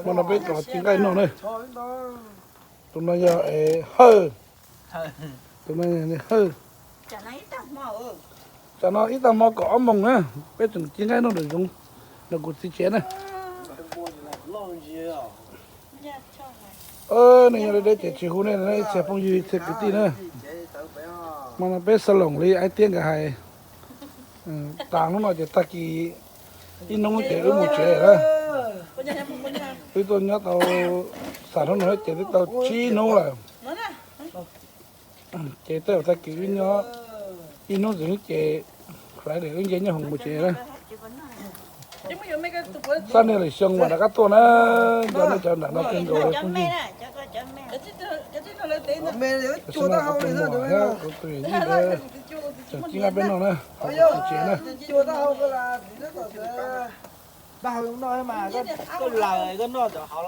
Hmo no peb cov ci nqaij noj na. Tus no yog Hawj, tus no Hawj. Tsam no ib tag hmo kaum ob moos na, peb tseem ci nqaij noj nram zoov, nram kuv txiv tsev na. Nej nyob deb deb ces tsis hu nej ib txhia phooj ywg ib txhia kwv tij na. Hmo no peb xa loos li Aib Tiab nkawd hais, tas hnub no ces tag kis ib hnub ces wb mus tsev na. Wb tuaj nyob tau, xam hnub no ces twb tau tsib hnub lawm. Ces tej zaum tag kis wb nyob ib hnub ntxiv ces Friday wb nce nyob hoom mus tsev na. Txhob niaj lwm xyoo mas rov qab tuaj na, nco nej cov nram no kawg nkaus li phooj ywg. Kuv tus yawm yij ntawd tseem ci nqaij peb noj na, hauv kuv txiv tsev na. Koj laws koj noj cov hauv.